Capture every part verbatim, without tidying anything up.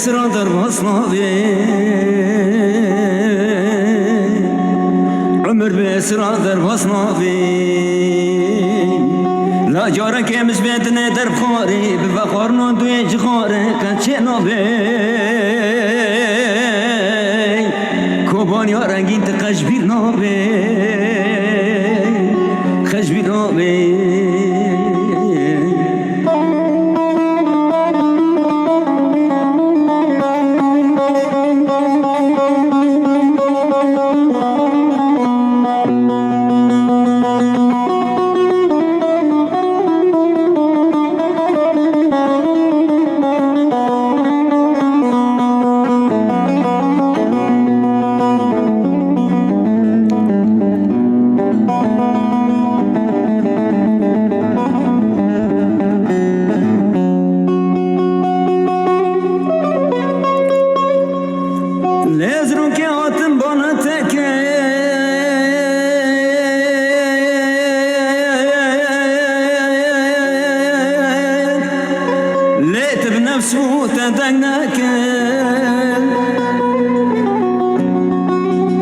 Sira derbas nabê, umir bê sira derbas nabê. La careke min ji bê dinê derbxwarê, bi vexwarno duyê cixwarê qet çê nabê. Kobaniya rengîn ti qe ji bîr nabê, qe ji bîr nabê. Lê zirokê hatin bana teke. Lê tu bi nefs û te deng neke.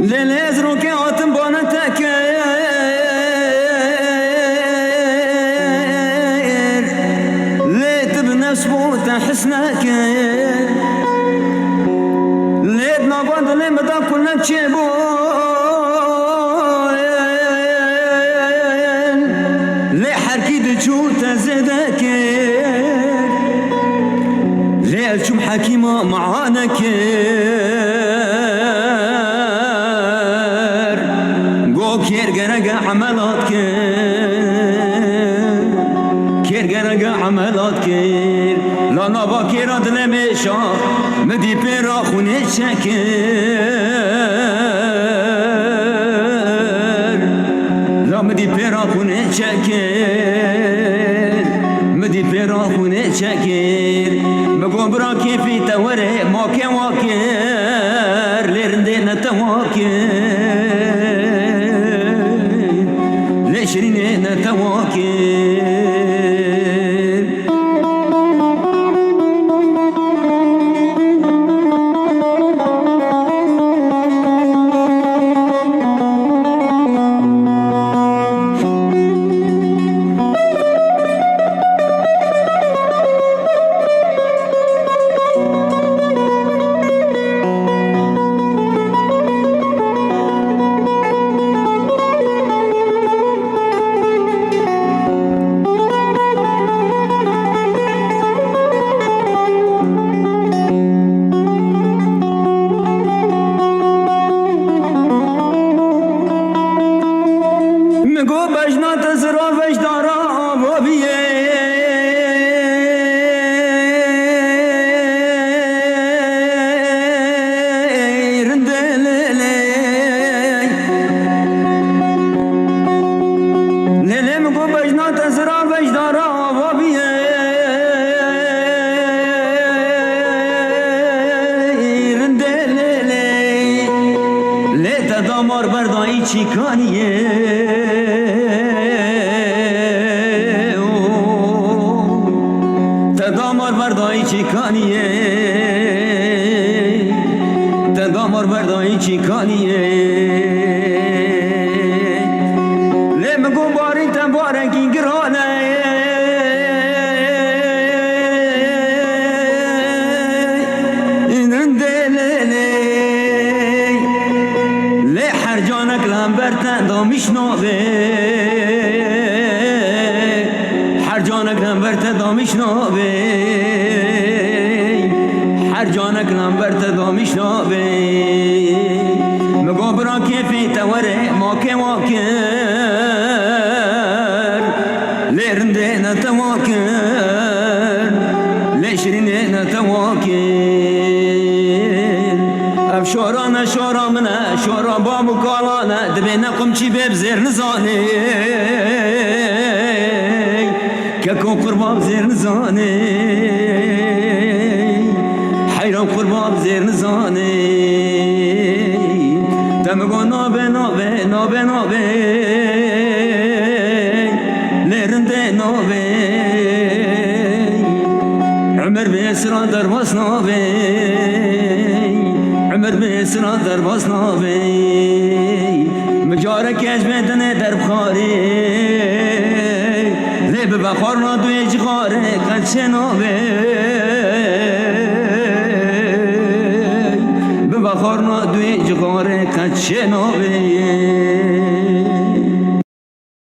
Lê lê zirokê hatin bana teke. Lê tu bi nefs bû te his neke. Lê di nava dilê min de kulnek çêbû. Lê herkî diçû te zêde kir. Lê ez çûm hekîma meane kir. Go kêr gereke emelat kir. Kêr gereke emelat kir. La nava kêra dilê mêşa min dî pêra xûnê çekir. La min dî pêra xûnê çekir. Min dî pêra xûnê çekir. Min got bira kêfî te were ma kewa kir. Lê rindê ne tewa kir. Lê şirînê ne tewa kir. Min got bejna te zira vejdara ava biyê. Rindê lê lê. Lê lê min got bejna te zira vejdara ava biyê. Rindê lê lê. Lê te damar berdayî çîkaniyê. Te damar berdayî çîkaniyê. Te damar berdayî çîkaniyê. Lê min got barî te barekî giran e. Rindê lê lê. Lê her canek li hember te damîş nabê. Her canek li hember te damîş nabê. Her canek li hember te damîş nabê. Min got bira kêfê te were ma kewa kir. Lê rindê ne tewa kir. Lê şirînê ne tewa kir. Ev şora ne şora min e, şora bab û kalan e. Dibê ne qumçî bê bi zêr nizanê. Keko qurba bi zêr nizanê. Heyran qurba bi zêr nizanê. Te min got nabe, nabe, nabe, nabe. Lê rindê nabe. Umir bê Sira derbas nabê, umir bê sira derbas nabê. Micarek ez bê dinê derbxarê, lê bi bexar na duyê cixarê qet çê nabê. Bi bexar na duyê cixarê qet çê nabê.